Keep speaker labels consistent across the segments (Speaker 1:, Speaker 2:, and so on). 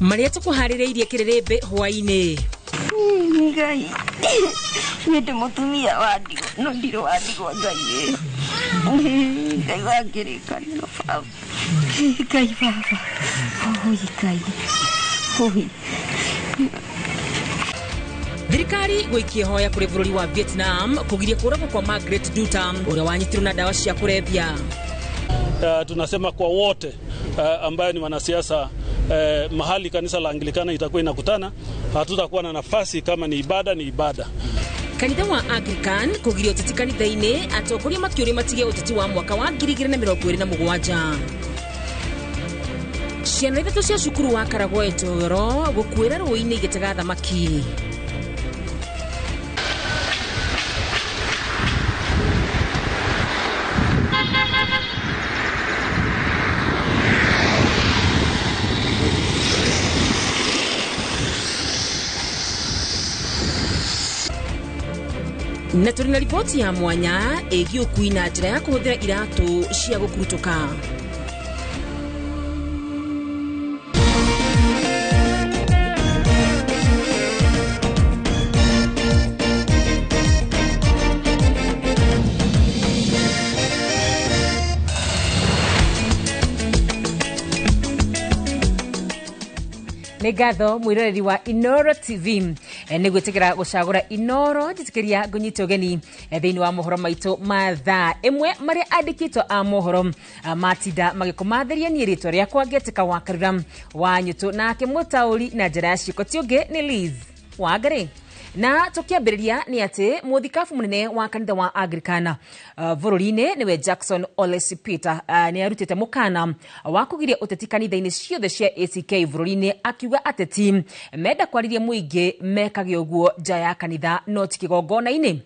Speaker 1: Marĩa tũkũharĩrĩirie kĩrĩrĩmbĩ hwaĩ-inĩ.
Speaker 2: Ngai, niĩ ndĩ mũtumia wa ndigwa, no ndirĩ wa ndigwa. Ngai ĩ, Ngai wa kĩrĩkanĩro, baba, Ngai baba, oi Ngai, oi.
Speaker 1: Thirikari gũikia hoya kũrĩ bũrũri wa Vietnam kũgiria kũragwo kwa Margaret Duta ũrĩa wanyitirwo na ndawa cia kũrebia.
Speaker 3: Tunasema kwa wote ambayo ni wanasiasa, mahali kanisa la Anglikana itakuwa inakutana, hatutakuwa na nafasi. Kama ni ibada, ni ibada.
Speaker 1: Kanitha wa Anglican kũgiria ũteti kanitha-inĩ, atongoria makĩũrio matige ũteti wa mwaka wa 2027. Ciana 3 cia cukuru wa Karagoe Njogoro gũkuĩra rũĩ-inĩ igĩtega thamaki. Na tũrĩ na riboti ya mwanya ĩgiĩ ũkui na njĩra ya kũhũthĩra iratũ cia gũkurutũka. Nĩ ngatho mwĩroreri wa Inoro TV nĩ gwĩtĩkĩra gũcagũra Inoro. Njĩtĩkĩria ngũnyite ũgeni thĩinĩ wa mohoro maitũ ma thaa ĩmwe marĩa andĩkĩtwo a mohoro matinda magĩkũmathĩria. Niĩ rĩtwa rĩakwa ngetĩka wa Karura wa Nyũtũ, nake mũtaũri na njĩra ya ciĩko ti ũngĩ nĩ Liz Wangari. Na tũkĩambĩrĩria nĩ atĩ mũthikabu mũnene wa kanitha wa Anglikana bũrũri-inĩ nĩwe Jackson Ole Peter nĩ arutĩte mũkana wa kũgiria ũteti kanitha-inĩ ciothe cia ACK bũrũri-inĩ, akiuga ateti menda kwarĩria mũingĩ mekage ũguo nja ya kanitha no ti kĩgongona-inĩ.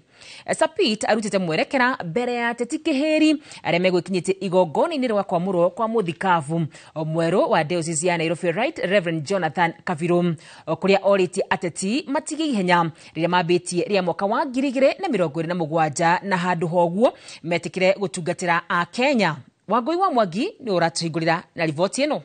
Speaker 1: Sapit arutĩte mwerekera mbere ya ateti kĩhĩri arĩa megwĩkinyĩtie igongona-inĩ rwa kwamũrwo kwa mũthikabu mwerũ wa Diocese ya Nairobi, Right Reverend Jonathan Kabiru, kũrĩa orĩtie ateti matige ihenya rĩrĩa mambĩtie rĩa mwaka wa 2027 na handũ hoguo metĩkĩre gũtungatĩra a Kenya. Wangũi wa Mwangi nĩ ũratũhingũrĩra na riboti ĩno.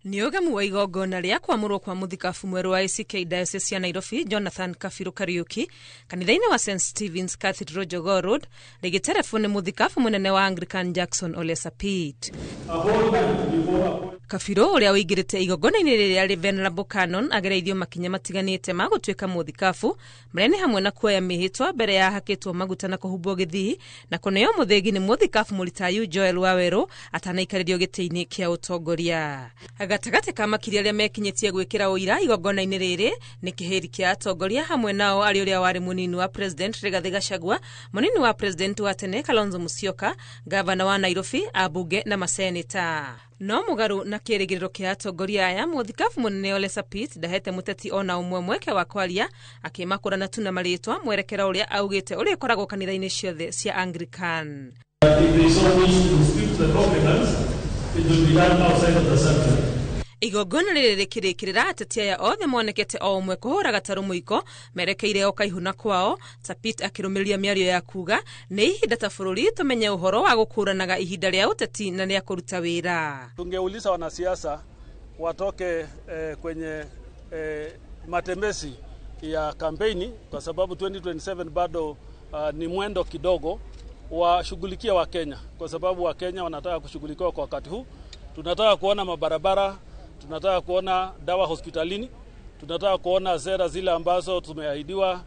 Speaker 4: Nĩ ũgemu wa igongona rĩa kwamũrwo kwa mũthikabu mwerũ wa ACK Diocese ya Nairobi, Jonathan Kabiru Kariuki, kanitha-inĩ wa St Stephen's Cathedral, Jogoo Road, rĩgĩterebwo nĩ mũthikabu mũnene wa Anglican Jackson Ole Sapit. Kabiru ũrĩa ũingĩrĩte igongona-inĩ rĩrĩa arĩ Venerable Canon agereirio makinya matiganĩte ma gũtuĩka mũthikabu, marĩa nĩ hamwe na kuoya mĩhĩtwa mbere ya hakĩtwo maguta na kũhumbwo gĩthii na kũneo mũthĩgi nĩ mũthikabu mũritayu Joel Wawerũ atanaikarĩrio gĩtĩ-inĩ kĩa ũtongoria. Gatagatĩ ka makiri arĩa mekinyĩtie gwĩkĩra ũira igongona-inĩ rĩrĩ nĩ kĩhĩri kĩa atongoria, hamwe nao arĩ ũrĩa warĩ mũnini wa President Rigathĩ Gachagua, mũnini wa President wa tene Kalonzo Musyoka, gavana wa Nairobi, ambunge na maseneta. No mũgarũ na kĩrĩgĩrĩro kĩa atongoria aya, mũthikabu mũnene Ole Sapit ndahete mũteti ona ũmwe mweke wa kwaria, akĩmakũrana tu na marĩtwa, mwerekera ũrĩa augĩte ũrĩa ũkoragwo kanitha-inĩ ciothe cia Anglican.
Speaker 3: If they so wish to dispute the documents, it will be done outside of the sanctuary.
Speaker 4: Igongona rĩrĩ rĩkĩrĩkĩrĩra, ateti aya othe monekete o ũmwe kũhũra gatarũ mũiko merekeire o kaihuna kwao, Sapit akĩrũmĩrĩria mĩario ya kuga nĩ ihinda ta bũrũri tũmenye ũhoro wa gũkũranaga ihinda rĩa ũteti na rĩa kũruta wĩra.
Speaker 3: Tungeuliza wanasiasa watoke kwenye matembezi ya kampeni kwa sababu 2027 bado ni mwendo kidogo, washughulikie Wakenya kwa sababu Wakenya wanataka kushughulikiwa kwa wakati huu. Tunataka kuona mabarabara, tunataka kuona dawa hospitalini, tunataka kuona sera zile ambazo tumeahidiwa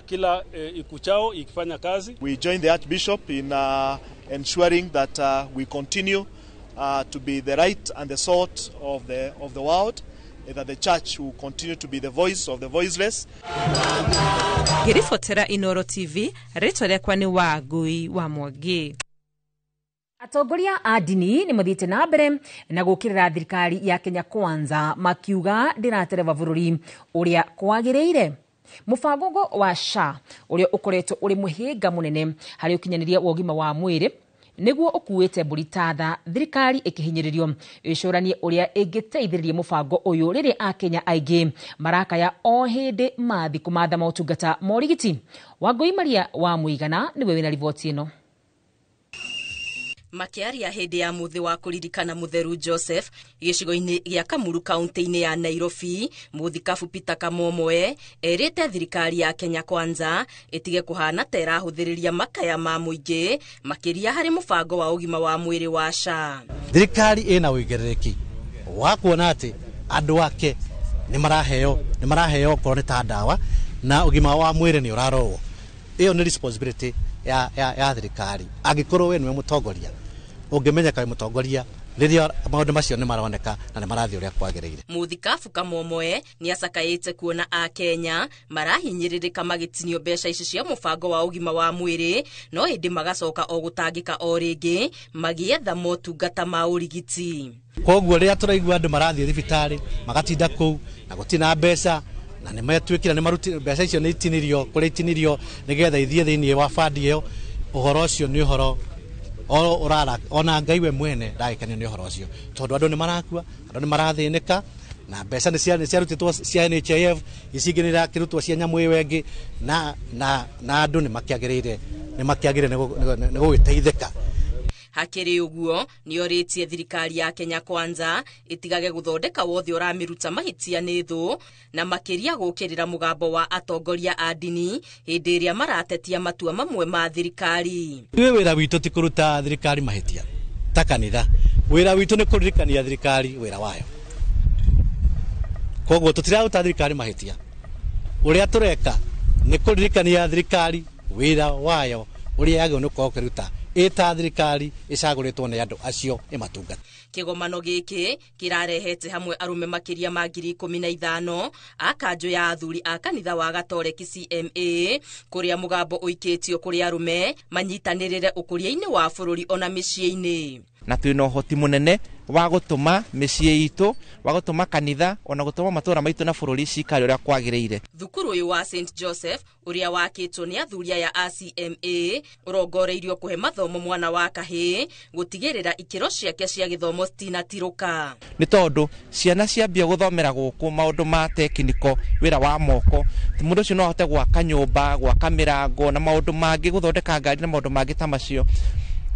Speaker 3: kila ikuchao ikifanya kazi.
Speaker 5: We join the Archbishop in ensuring that we continue to be the light and the salt of the world, that the church will continue to be the voice of the voiceless.
Speaker 4: Ngĩribotera Inoro TV, rĩtwa rĩakwa nĩ Wangui wa Mwangi.
Speaker 1: Atongoria a ndini nĩ mathiĩte na mbere na gũkĩrĩra thirikari ya Kenya Kwanza, makiuga ndĩratereba bũrũri ũrĩa kwagĩrĩire. Mũbango wa SHA ũrĩa ũkoretwo ũrĩ mũhĩnga mũnene harĩ ũkinyanĩria wa ũgima wa mwĩrĩ nĩguo ũkuĩte mbũri tatha, thirikari ĩkĩhinyĩrĩrio ĩcũranie ũrĩa ĩngĩteithĩrĩria mũbango ũyũ rĩrĩa akenya aingĩ marakaya o hĩndĩ mathi kũmatha motungata ma ũrigiti. Wangũi Maria wa Mũigana nĩwe wĩna riboti ĩno.
Speaker 6: Makĩaria hĩndĩ ya mũthĩ wa kũririkana Mũtheru Joseph gĩcigo-inĩ gĩa Kamuru kaunti-inĩ ya Nairobi, mũthikabu Peter Kamomoe erĩte thirikari ya Kenya Kwanza ĩtige kũhana ta ĩrahũthĩrĩria makaya ma mũingĩ makĩria harĩ mũbango wa ũgima wa mwĩrĩ wa SHA.
Speaker 7: Thirikari ĩna ũigĩrĩrĩki wa kuona atĩ andũ ake nĩ maraheo okorwo nĩ ta ndawa na ũgima wa mwĩrĩ nĩ ũrarorwo. Ĩyo nĩ responsibility ya thirikari. Angĩkorwo we nĩwe mũtongoria, ũngĩmenyeka wĩ mũtongoria rĩrĩa maũndũ macio nĩ maroneka na nĩ marathiĩ ũrĩa kwagĩrĩire.
Speaker 6: Mũthikabu Kamomoe nĩ acakaĩte kuona Akenya marahinyĩrĩrĩka magĩtinio mbeca ici cia mũbango wa ũgima wa mwĩrĩ, no ĩndĩ magacoka o gũtangĩka o rĩngĩ magĩetha motungata ma ũrigiti.
Speaker 7: Koguo rĩrĩa tũraigua andũ marathiĩ thibitarĩ magatinda kũu na gũtirĩ na mbeca, na nĩ metuĩkire nĩ maruti mbeca icio, nĩ itinirio kũrĩa itinirio nĩgetha ithiĩ thĩinĩ wa bandi ĩyo, ũhoro ũcio nĩ ũhoro ũrara ona Ngai we mwene ndagĩkenio nĩ ũhoro ũcio, tondũ andũ nĩ marakua, andũ nĩ marathĩnĩka, na mbeca nĩ ciarutĩtwo cia NHIF, ici ingĩ nĩ irakĩrutwo cia nyamũ ĩyo ĩngĩ, na andũ nĩ makĩagĩrĩire nĩ gũgĩteithĩka.
Speaker 6: Hakĩrĩ ũguo, nĩorĩtie thirikari ya Kenya Kwanza ĩtigage gũthondeka wothe ũramĩruta mahĩtia nĩ thũ, na makĩria gũkĩrĩra mũgambo wa atongoria a ndini hĩndĩ ĩrĩa maratetia matua mamwe ma thirikari.
Speaker 7: Ithuĩ wĩra witũ ti kũruta thirikari mahĩtia ta kanitha, wĩra witũ nĩ kũririkania thirikari wĩra wayo. Koguo tũtiraruta thirikari mahĩtia, ũrĩa tũreka nĩ kũririkania thirikari wĩra wayo ũrĩa yagĩrĩirwo nĩ gũkorwo ĩkĩruta ĩta thirikari ĩcagũrĩtwo nĩ andũ acio ĩmatungata.
Speaker 6: Kĩgomano gĩkĩ kĩrarehete hamwe arũme makĩria ma 15,000 a kanjũ ya athuri a kanitha wa Gatoreki CMA, kũrĩa mũgambo ũikĩtio kũrĩ arũme manyitanĩrĩre ũkũria-inĩ wa bũrũri ona mĩciĩ-inĩ.
Speaker 8: Na twĩna ũhoti mũnene wa gũtũma mĩciĩ itũ, wa gũtũma kanitha, ona gũtũma matũra maitũ na bũrũri cikare ũrĩa kwagĩrĩire.
Speaker 6: Thukuru ũyũ wa St Joseph ũrĩa wakĩtwo nĩ athuri aya a CMA ũrongoreirio kũhe mathomo mwana wa kahĩĩ gũtigĩrĩra ikĩro ciake cia gĩthomo citinatirũka.
Speaker 8: Nĩ tondũ ciana ciambia gũthomera gũkũ maũndũ ma technical, wĩra wa moko, mũndũ ũcio no ahote gwaka nyũmba, gwaka mĩrango na maũndũ mangĩ, gũthondeka ngari na maũndũ mangĩ ta macio.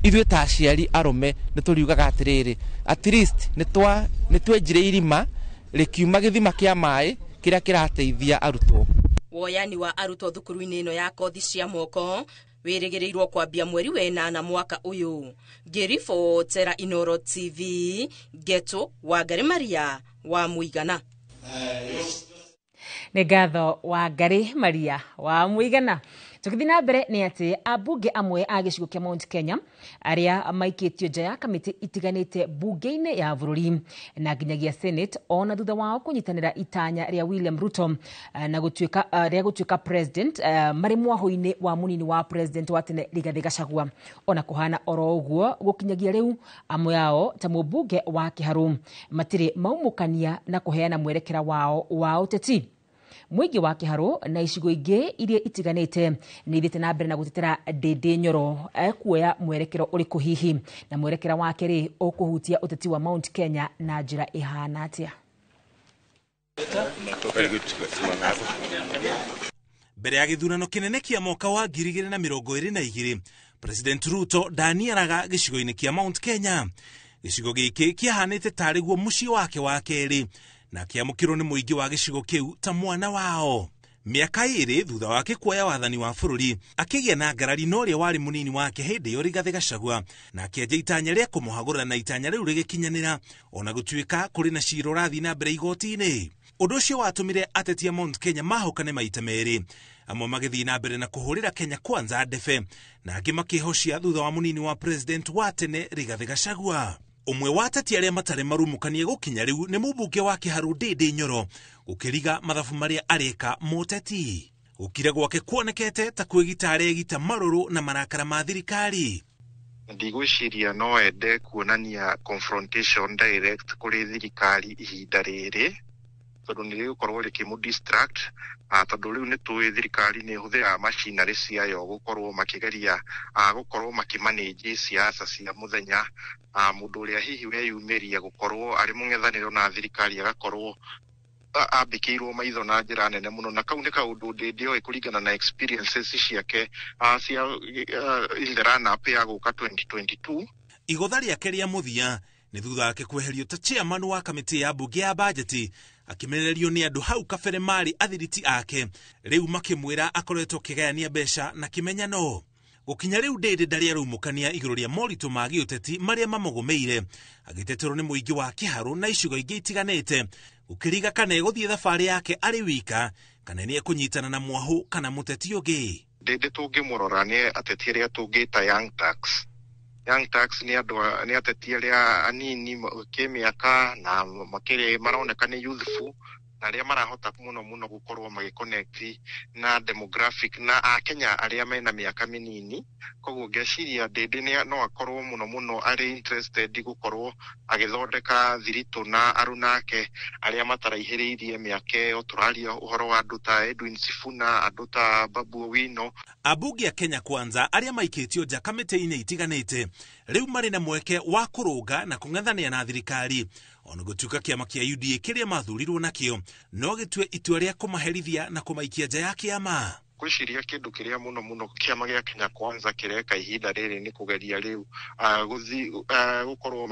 Speaker 8: Ithuĩ ta aciari arũme nĩ tũriugaga atĩrĩrĩ, at least nĩ twenjire irima rĩkiuma gĩthima kĩa maĩ kĩrĩa kĩrateithia arutwo.
Speaker 6: Woyani wa arutwo thukuru-inĩ ĩno ya kothi cia moko wĩrĩgĩrĩirwo kwambia mweri wenana mwaka ũyũ. Ngĩribotera Inoro TV, Ngeto Wangari Maria wa Mũigana.
Speaker 1: Nĩ ngatho Wangari Maria wa Mũigana. Tũgĩthiĩ na mbere nĩ atĩ ambunge amwe a gĩcigo kĩa Mount Kenya arĩa maikĩtio nja ya kamĩtĩ itiganĩte bunge-inĩ ya bũrũri na nginyagia Senate, ona thutha wao kũnyitanĩra itanya rĩa William Ruto na gũtuĩka rĩa gũtuĩka president marĩ mwahũ-inĩ wa mũnini wa president wa tene Rigathĩ Gachagua. Ona kũhana oro ũguo, gũkinyagia rĩu amwe ao ta mũmbunge wa Kĩharũ matirĩ maumũkania na kũheana mwerekera wao wa ũteti. Mũingĩ wa Kĩharũ na icigo ingĩ iria itiganĩte nĩ ithiĩte na mbere na gũtetera Ndĩndĩ Nyoro ekuoya mwerekero ũrĩkũ hihi, na mwerekera wake rĩ ũkũhutia ũteti wa Mount Kenya na njĩra ĩhana atĩa?
Speaker 9: Mbere ya gĩthurano kĩnene kĩa mwaka wa 2022, President Ruto ndaniaraga gĩcigo-inĩ kĩa Mount Kenya. Gĩcigo gĩkĩ kĩahanĩte tarĩ guo mũciĩ wake wa kerĩ, na kĩamũkĩrwo nĩ mũingĩ wa gĩcigo kĩu ta mwana wao. Mĩaka 2 thutha wake kuoya wathani wa bũrũri, akĩgĩa na ngarari na ũrĩa warĩ mũnini wake hĩndĩ ĩyo, Rigathĩ Gachagua, na akĩanjia itanya rĩa kũmũhagũra, na itanya rĩu rĩgĩkinyanĩra ona gũtuĩka kũrĩ na cira ũrathiĩ na mbere igoti-inĩ. Ũndũ ũcio watũmire ateti a Mount Kenya mahũkane maita merĩ, amwe magĩthiĩ na mbere na kũhũrĩra Kenya Kwanza ndebe, na angĩ makĩhocia thutha wa mũnini wa president wa tene Rigathĩ Gachagua. Ũmwe wa ateti arĩa matarĩ marumũkanie gũkinya rĩu nĩ mũmbunge wa Kĩharũ Ndĩndĩ Nyoro, gũkĩriga mathabu marĩa areka mũteti. Gũkira gwake kuonekete ta kwĩgita aregita marũrũ na marakara ma thirikari.
Speaker 10: Ndigwĩciria no ende kuonania confrontation direct kũrĩ thirikari ihinda rĩrĩ, tondũ nĩ rĩgũkorwo rĩkĩmũ distract, tondũ rĩu nĩ tũĩ thirikari nĩ ĩhũthĩraga macinarĩ ciayo gũkorwo makĩgeria gũkorwo makĩmanage siasa cia mũthenya. Mũndũ ũrĩa hihi weyumĩria gũkorwo arĩ mũng'ethanĩro na thirikari agakorwo ambĩkĩirwo maitho na njĩra nene mũno, na kau nĩ kaũndũ Ndĩndĩ oĩ kũringana na experiences ciake cia in the run up ya gũka 2022.
Speaker 9: Igũtha rĩake rĩa mũthia nĩ thutha wake kweherio ta chairman wa kamĩtĩ ya mbunge ya bajeti, akĩmenererio nĩ andũ hau kabere marĩ athiriti ake, rĩu makĩmwĩra akoretwo akĩgayania mbeca na kĩmenyano. Gũkinya rĩu Ndĩndĩ ndarĩ araumũkania igũrũ rĩa moritũ ma gĩũteti marĩa mamũgũmĩire, agĩteterwo nĩ mũingĩ wa Kĩharũ na icigo ingĩ itiganĩte, gũkĩriga kana egũthiĩ thabarĩ yake arĩ wika kana nĩ ekũnyitana na mwahũ kana mũteti ũngĩ.
Speaker 10: Ndĩndĩ tũngĩmũrora nĩ ateti arĩa tũngĩta Young Turks. Young Turks nĩ andũ, nĩ ateti arĩa anini kĩmĩaka na makĩrĩ maroneka nĩ youthful, na arĩa marahota mũno mũno gũkorwo magĩconnect na demographic na akenya arĩa mena mĩaka mĩnini. Koguo ngeciria Ndĩndĩ no akorwo mũno mũno arĩ interested gũkorwo agĩthondeka thiritũ na aruna ake arĩa mataraihĩrĩirie mĩaka ĩyo. Tũraria ũhoro wa andũ ta Edwin Sifuna, andũ ta Babu Owino.
Speaker 9: Ambunge a Kenya Kwanza arĩa maikĩtio nja kamĩtĩ-inĩ itiganĩte rĩu marĩ na mweke wa kũrũnga na kũng'ethanĩra na thirikari, ona gũtuĩka kĩama kĩa UDA kĩrĩa mathurirwo nakĩo no gĩtue itua rĩa kũmaherithia na kũmaikia nja ya kĩama.
Speaker 10: Ngwĩciria kĩndũ kĩrĩa mũno mũno kĩama gĩa Kenya Kwanza kĩreka ihinda rĩrĩ nĩ kũgeria rĩu gũkorwo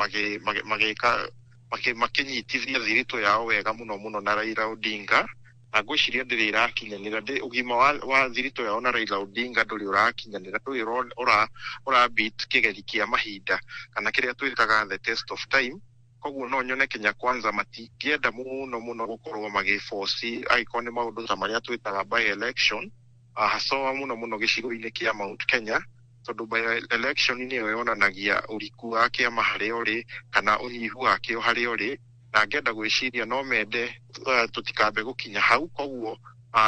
Speaker 10: magĩka makĩnyitithia thiritũ yao wega mũno mũno na Raila Odinga, na ngwĩciria ndĩrĩ ĩrakinyanĩra. Ũgima wa thiritũ yao na Raila Odinga ndũrĩ ũrakinyanĩra, ndũrĩ ũra beat kĩgeri kĩa mahinda kana kĩrĩa twĩtaga the test of time. Koguo no nyone Kenya Kwanza matingĩenda mũno mũno gũkorwo magĩforce angĩkorwo nĩ maũndũ ta marĩa twĩtaga by election, hasoa mũno mũno gĩcigo-inĩ kĩa Mount Kenya, tondũ by election nĩyo yonanagia ũriku wa kĩama harĩa ũrĩ kana ũnyihu wakĩo harĩa ũrĩ, na ngenda gwĩciria no mende tũtikambe gũkinya hau. Koguo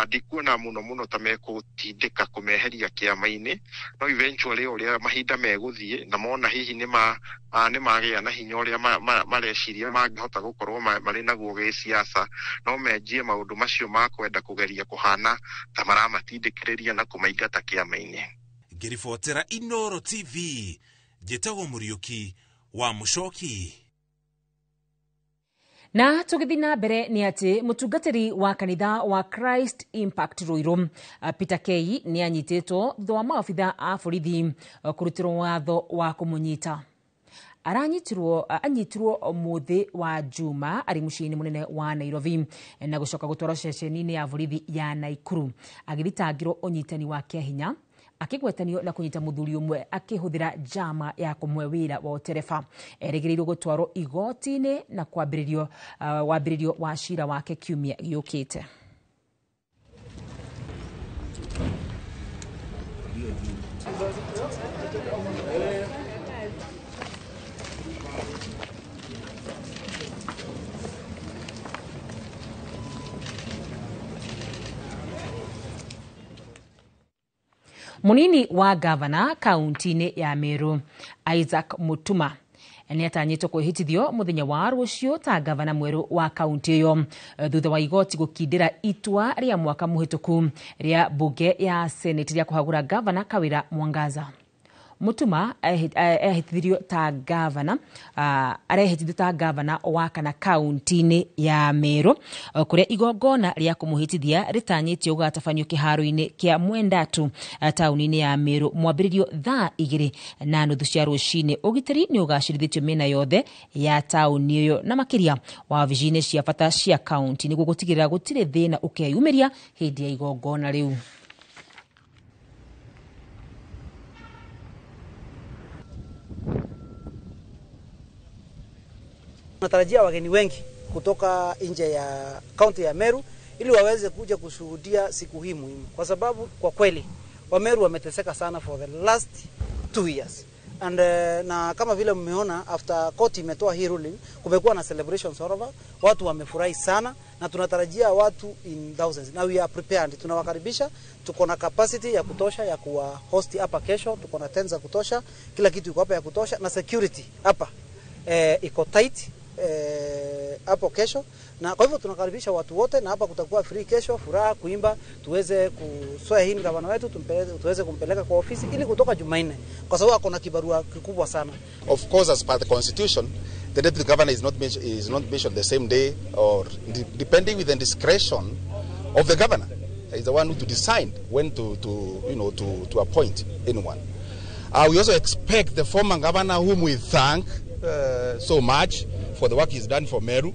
Speaker 10: ndikuona mũno mũno ta mekũtindĩka kũmeheria kĩama-inĩ, no eventually ũrĩa mahinda megũthiĩ na mona hihi nĩ magĩa na hinya ũrĩa mareciria mangĩhota gũkorwo marĩ naguo gĩsiasa, no menjie maũndũ macio ma kwenda kũgeria kũhana ta maramatindĩkĩrĩria na kũmaingata kĩama-inĩ.
Speaker 9: Ngĩribotera Inooro TV, njĩtagwo Mũriũki wa Mũcoki.
Speaker 1: Na tũgĩthiĩ na mbere nĩ atĩ mũtungatĩri wa kanitha wa Christ Impact Ruiru Peter Kei nĩ anyitĩtwo thutha wa maabitha a borithi kũrutĩrwo watho wa kũmũnyita. Anyitirwo mũthĩ wa Juma arĩ mũciĩ-inĩ mũnene wa Nairobi na gũcoka gũtwarwo ceceni-inĩ ya borithi ya Naikuru agĩthitangĩrwo ũnyitani wa kĩahinya, akĩgwetanio na kũnyita mũthuri ũmwe akĩhũthĩra njama ya kũmũhe wĩra wa ũtereba. Erĩgĩrĩirwo gũtwarwo igoti-inĩ na kwambĩrĩrio wambĩrĩrio wa cira wake kiumia gĩũkĩte. Munini wa gavana kaunti-inĩ ya Meru Isaac Mutuma nĩ atanyĩtwo kwĩhĩtithio mũthenya wa rũciũ ta gavana mwerũ wa kaunti ĩyo thutha wa igoti gũkindĩra itua rĩa mwaka mũhĩtũku rĩa mbunge ya Senate rĩa kũhagũra gavana Kawira Mwangaza. Mutuma ehĩtithirio ta gavana arehĩtithio ta gavana wa kana kaunti-inĩ ya Meru kũrĩa igongona rĩa kũmũhĩtithia rĩtanyĩtio gũgatabanio kĩharo-inĩ kĩa Mwendatu taũni-inĩ ya Meru mwambĩrĩrio thaa 2:30 cia rũcinĩ. Ũgitĩri nĩ ũgacĩrithĩtio mĩena yothe ya taũni ĩyo na makĩria wabici-inĩ cia bata cia kaunti nĩguo gũtigĩrĩra gũtirĩ thĩna ũkeyumĩria hĩndĩ ya igongona rĩu.
Speaker 11: Tunatarajia wageni wengi kutoka nje ya kaunti ya Meru ili waweze kuja kushuhudia siku hii muhimu, kwa sababu kwa kweli Wameru wameteseka sana for the last 2 years. And na kama vile mmeona after court imetoa hii ruling, kumekuwa na celebrations all over, watu wamefurahi sana na tunatarajia watu in thousands. Now we are prepared, tunawakaribisha, tuko na capacity ya kutosha ya kuwa host hapa kesho, tuko na tents za kutosha, kila kitu iko hapa ya kutosha na security hapa iko tight hapo kesho, na kwa hivyo tunakaribisha watu wote, na hapa kutakuwa free kesho, furaha, kuimba, tuweze kuswea hii gavana wetu, tuweze kumpeleka kwa ofisi ili kutoka Jumanne, kwa sababu akona kibarua kikubwa sana.
Speaker 12: Of course, as per the constitution, the deputy governor is not mentioned the same day or depending with the discretion of the governor. He is the one who to decide when to appoint anyone. We also expect the former governor, whom we thank so much for the work he's done for Meru,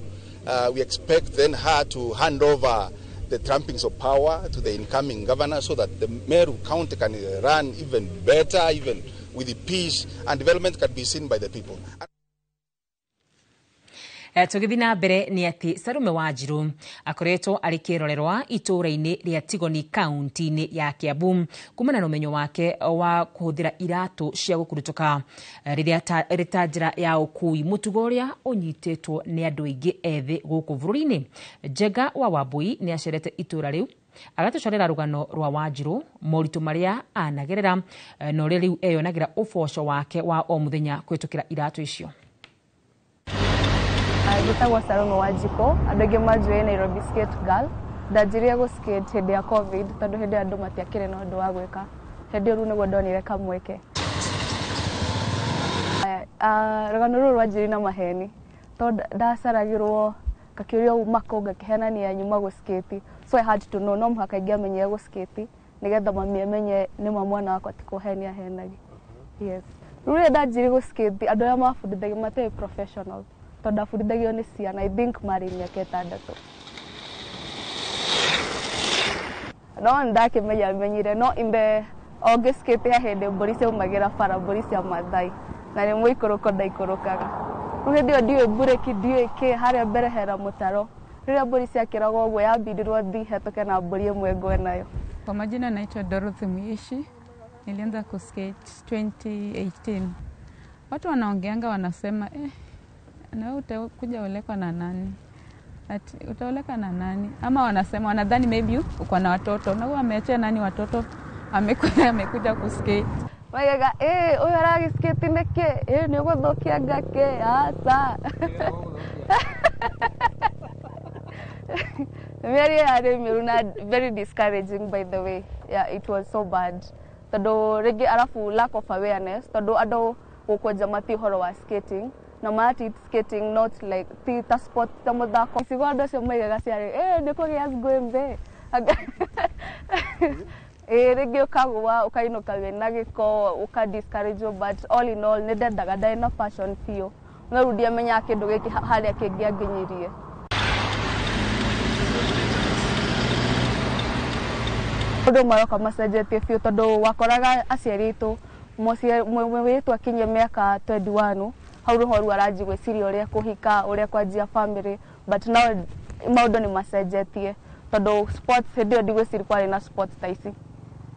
Speaker 12: we expect then her to hand over the trappings of power to the incoming governor so that the Meru County can run even better, even with the peace and development can be seen by the people.
Speaker 1: Tũgĩthiĩ na mbere nĩ atĩ Salome Wanjiru akoretwo arĩ kĩrorerwa itũũra-inĩ rĩa Tigoni kaunti-inĩ ya Kiambu kumana na ũmenyo wake wa kũhũthĩra iratũ cia gũkurutũka rĩrĩa ĩrĩ ta njĩra ya ũkui, mũtugo ũrĩa ũnyitĩtwo nĩ andũ aingĩ ethĩ gũkũ bũrũri-inĩ. Njenga wa Wambui nĩ acerete itũũra rĩu agatũcorera rũgano rwa Wanjiru, moritũ marĩa anagerera na ũrĩa rĩu eyonagĩra ũboco wake wa o mũthenya kũhĩtũkĩra iratũ icio.
Speaker 13: Njĩtagwo Salome Wanjikũ, andũ aingĩ manjũĩ Nairobi Skate Girl. Ndanjirie gũ skate hĩndĩ ya COVID tondũ hĩndĩ ĩyo andũ matiakĩrĩ na ũndũ wa gwĩka. Hĩndĩ ĩyo rĩu nĩguo ndonire kamweke. Rũgano rũrũ rwanjirie na maheni tondũ ndacaragĩrwo ngakĩũrio uma kũ, ngakĩhenania nyuma gũ skate. So I had to know no mũhaka ingĩamenyire gũ skate nĩgetha mami amenye nĩma mwana wakwa ti kũhenia ahenagia. Yes. Rĩu rĩrĩa ndanjirie gũ skate andũ arĩa mabundithagia matiarĩ professional tondũ ndabundithagio nĩ ciana, I think marĩ mĩaka 6. No nĩndakĩmenya menyire no in the o ngĩ skate he hĩndĩ mbũri ciaumagĩra bara, mbũri cia Mathai, na nĩ mũikũrũko ndaikũrũkaga. Rĩu hĩndĩ ĩyo ndiũĩ mburĩki, ndiũĩ kĩ, harĩa mbere hena mũtaro. Rĩrĩa mbũri ciakĩragwo ũguo yambindirwo thiĩ hetũke na mbũri ĩmwe ngwe nayo.
Speaker 14: Kwa majina naitwa Dorothy Muishi. Nilianza kuskate 2018. Watu wanaongeanga wanasema na wewe utakuja olekwa na nani? Ati utaoleka na nani? Ama wanasema wanadhani maybe uko na watoto. Na wewe ameachia nani watoto? Amekuja kuskate.
Speaker 13: Waigaga ũyũ aragĩskate nĩkĩ? Nĩ ũgũthũkia ngakĩ? Aca. Mĩario yarĩ mĩũru na very discouraging, by the way. Yeah, it was so bad. Tondũ rĩngĩ arabu lack of awareness, tondũ andũ gũkũ nja matiũĩ ũhoro wa skating. Na mara skating not like ti ta sport ta mũthako. Icigo andũ acio maigaga ciarĩ nĩ kũgĩa ngwĩmbe. Rĩngĩ ũkagũa ũkainũka wĩna gĩko ũka discourage, but all in all nĩ ndendaga, ndarĩ na passion biũ. No rĩu ndiamenyaga kĩndũ gĩkĩ harĩa kĩngĩanginyirie. Maũndũ maroka macenjetie biũ tondũ wakoraga aciari aitũ mũirĩtu akinyia mĩaka 21 hau rũho rĩu aranjia gwĩciria ũrĩa kũhika, ũrĩa kwanjia family, but now maũndũ nĩ macenjetie tondũ sports hĩndĩ ĩyo ndigwĩciria kwarĩ na sports ta ici.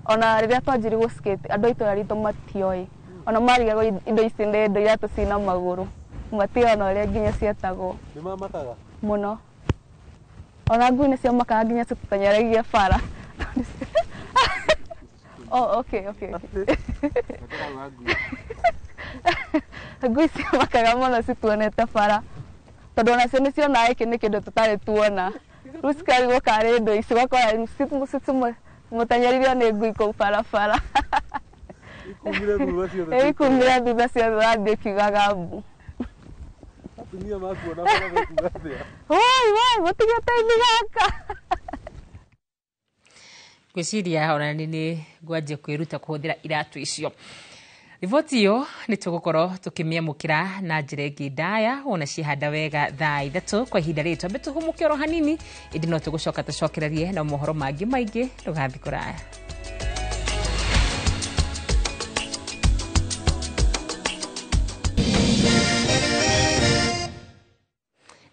Speaker 13: Ona rĩrĩa twanjirie gũ skate andũ a itũra ritũ matioĩ, ona marigagwo indo ici nĩ indo iratũ cina magũrũ, matioĩ ona ũrĩa nginya cietagwo.
Speaker 3: Nĩ mamakaga
Speaker 13: mũno, ona ngui nĩ ciamakaga nginya citũteng'eragia bara. Oh, okay. Ngui ciamakaga mũno cituonete bara tondũ onacio nĩ cionaga gĩkĩ nĩ kĩndũ tũtarĩ tuona. Rĩu cikarigwo karĩ indo ici, ũgakora mũteng'eririo nĩ ngui kũu barabara. Ikumire thutha ciothe ũrathiĩ ũkiugaga mbu.
Speaker 3: Atumia makuona bara mekuga atĩa?
Speaker 13: Woi woi, mũtige ithi gaka.
Speaker 1: Ngwĩciria ona nĩ ngwanjia kwĩruta kũhũthĩra iratũ icio. Riboti ĩyo nĩ tũgũkorwo tũkĩmĩamũkĩra na njĩra ĩngĩ ndaya ona ciehanda wega thaa 3 kwa ihinda rĩrĩ. Twambe tũhũmũke oro hanini, ĩndĩ no tũgũcoka tũcokererie na mohoro mangĩ maingĩ. Ndũgathiĩ kũraya.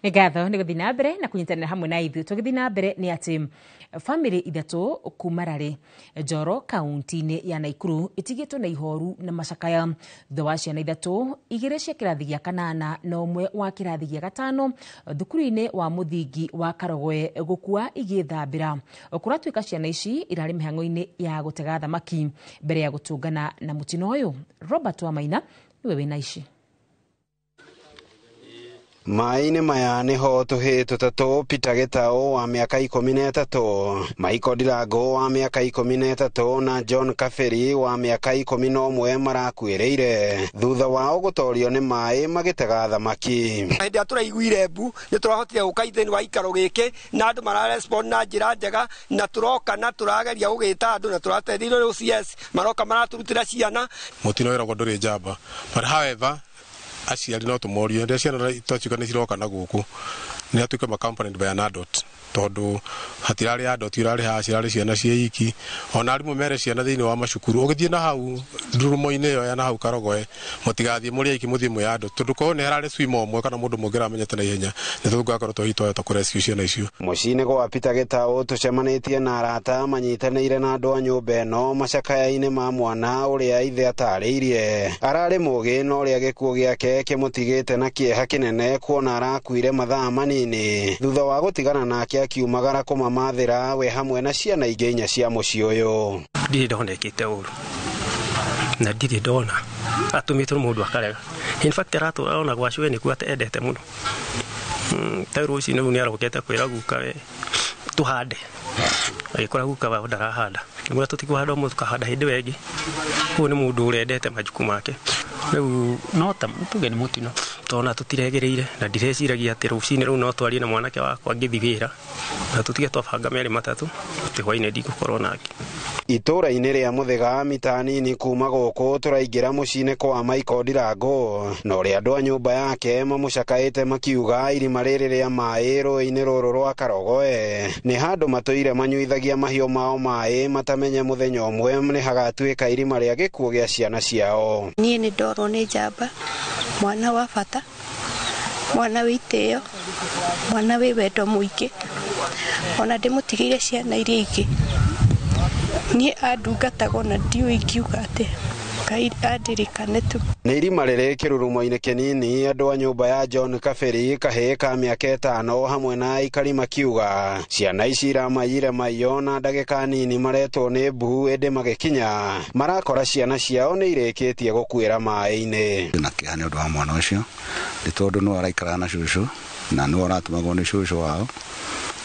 Speaker 1: Nĩ ngatho nĩ gũthiĩ na mbere na kũnyitanĩra hamwe na ithuĩ. Tũgĩthiĩ na mbere nĩ atĩ bamĩrĩ 3 kuma Rarĩ Njoro kaunti-inĩ ya Naikuru itigĩtwo na ihoru na macakaya thutha wa ciana 3, 2 cia kĩrathi gĩa 8 na 1 wa kĩrathi gĩa 5 thukuru-inĩ wa mũthingi wa Karogoe gũkua igĩthambĩra. Kũratuĩka ciana ici irarĩ mĩhang'o-inĩ ya gũtega thamaki mbere ya gũtũngana na mũtino ũyũ. Robert Wamaina nĩwe wĩna ici.
Speaker 15: Maĩ-inĩ maya nĩho tũhĩĩ tũtatũ Peter Gĩtaũ wa mĩaka 13, Michael Ndirango wa mĩaka 13 na John Kaberi wa mĩaka 11 marakuĩrĩire thutha wao gũtorio nĩ maĩ magĩtega thamaki.
Speaker 16: Hĩndĩ ĩrĩa tũraiguire mbu nĩ tũrahotire gũka thĩinĩ wa ikaro gĩkĩ na andũ mararespond na njĩra njega, na tũroka na tũrageria gũgĩta andũ na tũrateithĩrĩrio nĩ OCS maroka maratũrutĩra ciana.
Speaker 17: Mũtino wĩragwo ndũrĩ njamba, but however aciari no tũmorie rĩrĩa ciana twatuĩka nĩ ciroka na gũkũ nĩ atuĩke accompanied by an adult, tondũ hatirarĩ adult irarĩ haha, cirarĩ ciana ciĩ iki. Ona arimũ mere ciana thĩinĩ wa macukuru ũgĩthiĩ na hau ndurumo-inĩ ĩyo ya na hau Karogoe, mũtigathiĩ mũrĩ aiki, mũthiĩ mwĩ andũ, tondũ korwo nĩ hararĩ swimmer ũmwe kana mũndũ mũngĩramenyete na ihenya nĩ tũngĩgakorwo twahota kũrescue ciana icio.
Speaker 15: Mũciĩ-inĩ gwa Peter Gĩtaũ tũcemanĩtie na arata manyitanĩire na andũ a nyũmba ĩno macakaya-inĩ ma mwana ũrĩa ithe atarĩirie ararĩ mũgĩ na ũrĩa gĩkuũ gĩake kĩmũtigĩte na kĩeha kĩnene kuona arakuire mathaa manini thutha wa gũtigana nake akiumagara kũmamathĩra we hamwe na ciana ingĩ inya cia mũciĩ ũyũ.
Speaker 18: Ndirĩ ndona ĩkĩte ũru na ndirĩ ndona atũmĩtwo mũndũ akarega. In fact aratũra ona gwa cũĩ nĩkuo endete mũno. Ta rũcinĩ rũu nĩarokete kwĩra guka we tũhande, agĩkora guka wao ndarahanda, nĩguo tũtikũhanda ũmũthĩ tũkahanda hĩndĩ ĩyo ĩngĩ. Koguo nĩ mũndũ ũrendete majuku make. Rĩu no ta tuge nĩ mũtino tondũ tũtiregereire na ndireciragia atĩ rũcinĩ rũu no twarie na mwanake wakwa ngĩthiĩ wĩra na tũtige twabanga merĩ matatũ atĩ hwainĩ ndigũkorwo nake.
Speaker 15: Itũũra-inĩ rĩa Mũthĩga mita nini kuma gũkũ tũraingĩra mũciĩ-inĩ kwa Michael Ndirango na ũrĩa andũ a nyũmba yake mamũcakaĩte makiuga irima rĩrĩ rĩa maĩ rũĩ-inĩ rũrũ rwa Karogoe nĩ handũ matũire manyuithagia mahiũ mao maĩ matamenye mũthenya ũmwe nĩ hagatuĩka irima rĩa gĩkuũ gĩa ciana ciao.
Speaker 19: Niĩ nĩ ndorwo nĩ njamba, mwana wa bata, mwana wĩ itĩo, mwana wĩ wendo mũingĩ, ona ndĩmũtigĩire ciana iria ingĩ. Niĩ andungataga ona ndiũĩ ingiuga atĩa, Ngai andirikane tu.
Speaker 15: Nĩ irima rĩrĩ kĩrurumo-inĩ kĩnini andũ a nyũmba ya John Kaberi kahĩĩ ka mĩaka 5 hamwe na aikari makiuga ciana ici iramayire maiyo na ndagĩka nini maretwo nĩ mbu ĩndĩ magĩkinya marakora ciana ciao nĩ irĩkĩtie gũkuĩra maĩ-inĩ.
Speaker 20: Na kĩeha nĩ ũndũ wa mwana ũcio nĩ tondũ nĩwe araikaraga na cũcũ na nĩwe ũratũmagwo nĩ cũcũ wao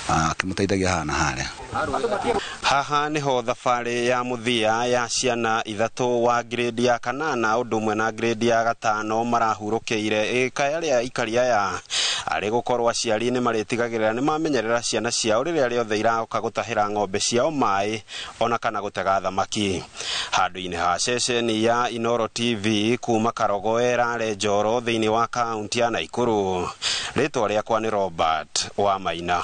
Speaker 20: akĩmũteithagia haha na harĩa.
Speaker 15: Haha nĩho thabarĩ ya mũthia ya ciana ithatũ wa grade ya 8 ũndũ ũmwe na grade ya 5 marahurũkĩire ĩkaya rĩa aikari aya arĩ gũkorwo aciari nĩ marĩtigagĩrĩra nĩ mamenyerera ciana ciao rĩrĩa rĩothe iroka gũtahĩra ng'ombe ciao maĩ ona kana gũtega thamaki. Handũ-inĩ ha ceceni ya Inooro TV kuma Karogoe Rare Njoro thĩinĩ wa kaunti ya Naikuru, rĩtwa rĩakwa nĩ Robert wa Maina.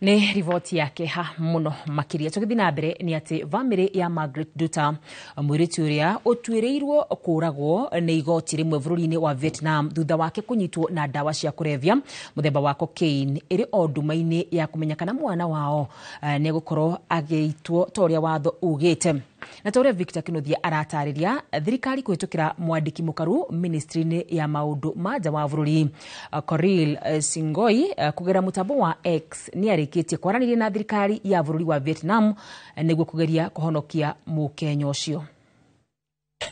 Speaker 1: Nĩ riboti ya kĩeha mũno makĩria. Tũgĩthiĩ na mbere nĩ atĩ bamĩrĩ ya Margaret Duta, mũirĩtu ũrĩa ũtuĩrĩirwo kũũragwo nĩ igoti rĩmwe bũrũri-inĩ wa Vietnam thutha wake kũnyitwo na ndawa cia kũrebia mũthemba wa cocaine, ĩrĩ o nduma-inĩ ya kũmenya kana mwana wao nĩ egũkorwo agĩitwo ta ũrĩa watho ugĩte. Na ta ũrĩa Victor Kinuthia aratarĩria, thirikari kũhĩtũkĩra mwandĩki mũkaru ministry-inĩ ya maũndũ ma nja wa bũrũri Korir Sing'oei kũgerera mũtambo wa X nĩ arĩkĩtie kwaranĩria na thirikari ya bũrũri wa Vietnam nĩguo kũgeria kũhonokia mũkenya ũcio.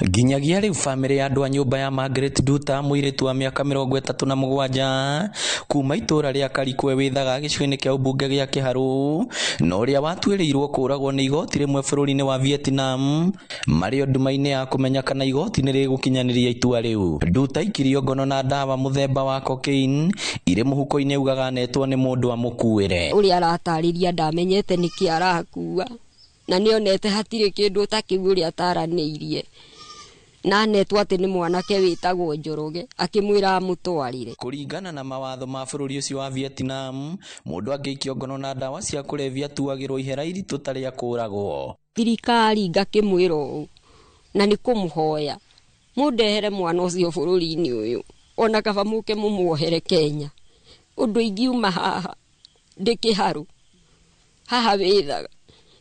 Speaker 21: Nginyagia rĩu bamĩrĩ ya andũ a nyũmba ya Margaret Duta, mũirĩtu wa mĩaka 37 kuma itũũra rĩa Karikwe wĩthaga gĩcigo-inĩ kĩa ũmbunge gĩa Kĩharũ na ũrĩa watuĩrĩirwo kũũragwo nĩ igoti rĩmwe bũrũri-inĩ wa Vietnam marĩ o nduma-inĩ ya kũmenya kana igoti nĩ rĩgũkinyanĩria itua rĩu. Duta aikirio ngono na ndawa mũthemba wa cocaine irĩ mũhuko-inĩ augaga anetwo nĩ mũndũ amũkuĩre.
Speaker 22: Ũrĩa aratarĩria ndamenyete nĩkĩ arakua na nĩonete hatirĩ kĩndũ ta kĩu ũrĩa ataranĩirie na anetwo atĩ nĩ mwanake wĩtagwo Njoroge akĩmwĩra amũtwarĩre.
Speaker 21: Kũringana na mawatho ma bũrũri ũcio wa Vietnam, mũndũ angĩikio ngono na ndawa cia kũrebia atuagĩrwo ihera iritũ ta rĩa kũũragwo.
Speaker 22: Thirikari ngakĩmwĩra ũũ na nĩ kũmũhoya mũndehere mwana ũcio bũrũri-inĩ ũyũ, ona kaba mũke mũmuohere Kenya. Ũndũ ingiuma haha ndĩ Kĩharũ haha wĩthaga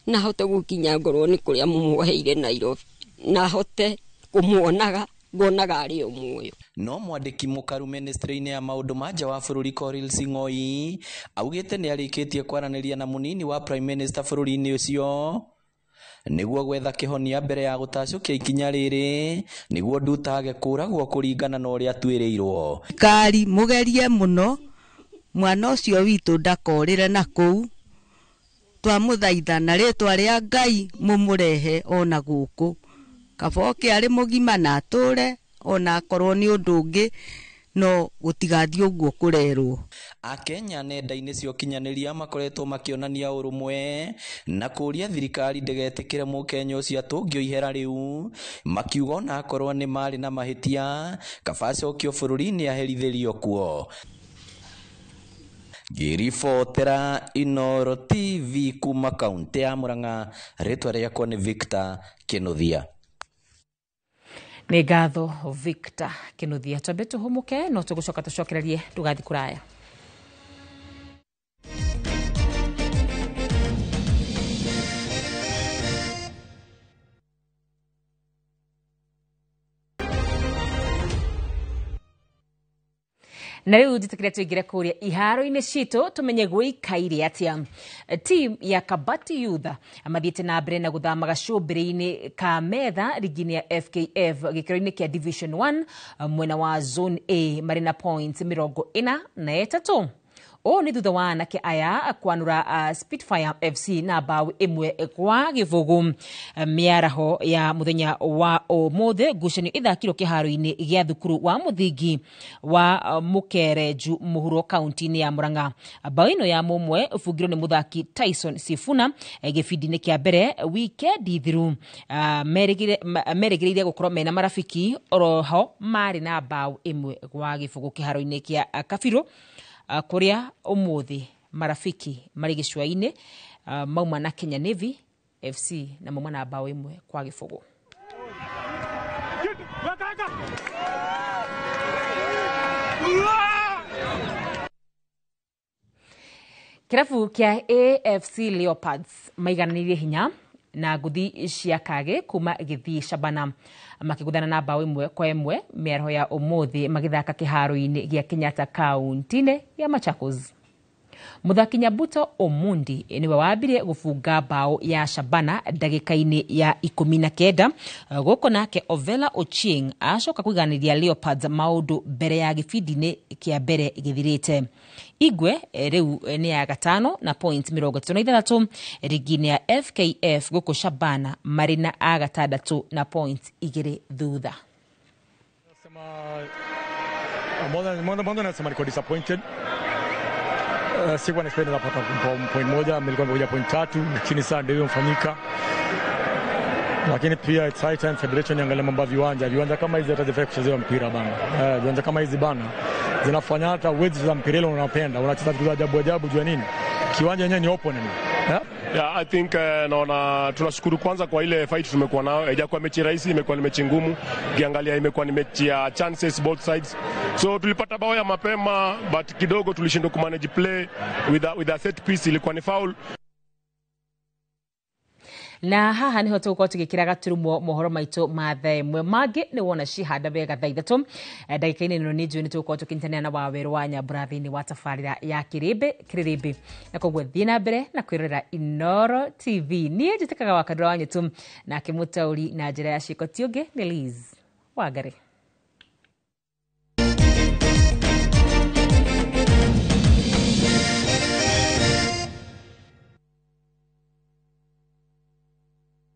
Speaker 22: na hote gũkinya ngorwo nĩ kũrĩa mũmuoheire Nairobi na hote kũmuonaga ngonaga arĩ o muoyo.
Speaker 21: No mwandĩki mũkaru ministry-inĩ ya maũndũ ma nja wa bũrũri Korir Sing'oei augĩte nĩ arĩkĩtie kwaranĩria na mũnini wa prime minister bũrũri-inĩ ũcio Nĩguo gwetha kĩhonia mbere ya gũtacũkia ikinya rĩrĩ nĩguo Nduta age kũragwo kũringana na ũrĩa atuĩrĩirwo.
Speaker 2: Kari mũgerie mũno mwana ũcio witũ ndakorĩre na kũu, twamũthaitha na rĩtwa rĩa Ngai mũmũrehe ona gũkũ, kaba oke arĩ mũgima na atũre ona akorwo nĩ ũndũ ũngĩ, no gũtigathiĩ ũguo kũrerwo.
Speaker 21: Akenya nenda-inĩ cia ũkinyanĩria makoretwo makĩonania ũrũmwe na kũũria thirikari ndĩgetĩkĩre mũkenya ũcio atũngio ihera rĩu, makiuga ona akorwo nĩ marĩ na mahĩtia kaba acokio bũrũri-inĩ aherithĩrio kuo. Ngĩribotera Inooro TV kuma kaunti ya Murang'a, rĩtwa rĩakwa nĩ Victor Kinuthia.
Speaker 1: Nĩ ngatho Victor Kinuthia. Twambe tũhũmũke no tũgũcoka tũcokererie ndũgathiĩ kũraya. Na rĩu njĩtĩkĩre tũingĩre kũrĩa iharo-inĩ citũ tũmenye gwĩikaire atĩa. Team ya Kabati Youth mathiĩte na mbere na gũthama gacũmbĩrĩ-inĩ ka metha rigi-inĩ ya FKF gĩkĩro-inĩ kĩa Division 1 mwena wa Zone A marĩ na points 43. Ũũ nĩ thutha wa anake aya kwanũra Spitfire FC na mbaũ 1-0 mĩaraho ya mũthenya wa ũmũthĩ. Ngucanio ĩthakirwo kĩharo-inĩ gĩa thukuru wa mũthingi wa Mũkerenju mũhuro kaunti-inĩ ya Murang'a. Mbaũ ĩno ya mũmwe ũbungirwo nĩ mũthaki Tyson Sifuna gĩbindi-inĩ kĩa mbere wikendi thiru. Merĩgĩrĩire gũkorwo mena marafiki oroho marĩ na mbaũ 1-0 kĩharo-inĩ kĩa Kabirũ, kũrĩa ũmũthĩ marafiki marĩ gĩcũa-inĩ mauma na Kenya Navy FC na mauma na mbaũ 1-0. Kĩrabu kĩa AFC Leopards maigananĩirie hinya na ngũthi cia Kage kuma Gĩthii Shabana makĩgũthana na mbaũ 1-1 mĩaraho ya ũmũthĩ magĩthaka kĩharo-inĩ gĩa Kenyatta kaunti-inĩ ya Machakos. Mũthaki Nyabuto Omundi nĩwe wambirie gũbunga mbaũ ya Shabana ndagĩka-inĩ ya 19, gũkũ nake Ovela Ochieng acoka kũiganĩria Leopards maũndũ mbere ya gĩbindi-inĩ kĩa mbere gĩthirĩte. Igwe rĩu nĩ ya gatano na point 36 rigi-inĩ ya FKF, gũkũ Shabana marĩ na a gatandatũ na point 2 thutha.
Speaker 5: Mwanzo nasema niko disappointed. Sikuwa na expect napata point 1, nilikuwa nimekuja point 3, lakini sasa ndio mfanyika. Lakini pia it's high time federation iangalie mambo ya viwanja. Viwanja kama hizi hatazifai kuchezewa mpira bana. Viwanja kama hizi bana zinafanya hata uwezi za mpira ile unapenda, unacheza vitu ajabu ajabu juu ya nini? Kiwanja yenyewe ni open.
Speaker 23: Yeah, I think naona tunashukuru kwanza kwa ile fight tumekuwa nayo. Haijakuwa mechi rahisi, imekuwa ni mechi ngumu. Ukiangalia imekuwa ni mechi ya chances both sides. So tulipata bao ya mapema but kidogo tulishindwa kumanage play with a set piece, ilikuwa ni foul.
Speaker 1: Na haha niho tũgũkorwo tũgĩkĩra gaturumo mohoro maitũ ma thaa ĩmwe mangĩ nĩ wona cihanda wega thaa 3 ndagĩka-inĩ ĩno nĩ njũĩ nĩ tũgũkorwo tũkĩnyitanĩra na Wawerũ wa Nyambura thĩinĩ wa tabarĩra ya Kĩrĩmbĩ, na koguo thiĩ na mbere na kwĩrorera Inooro TV. Niĩ njĩtĩkaga wa Kandũra wa Nyĩtũ nake mũtaũri na njĩra ya ciĩko ti ũngĩ nĩ Liz Wangari.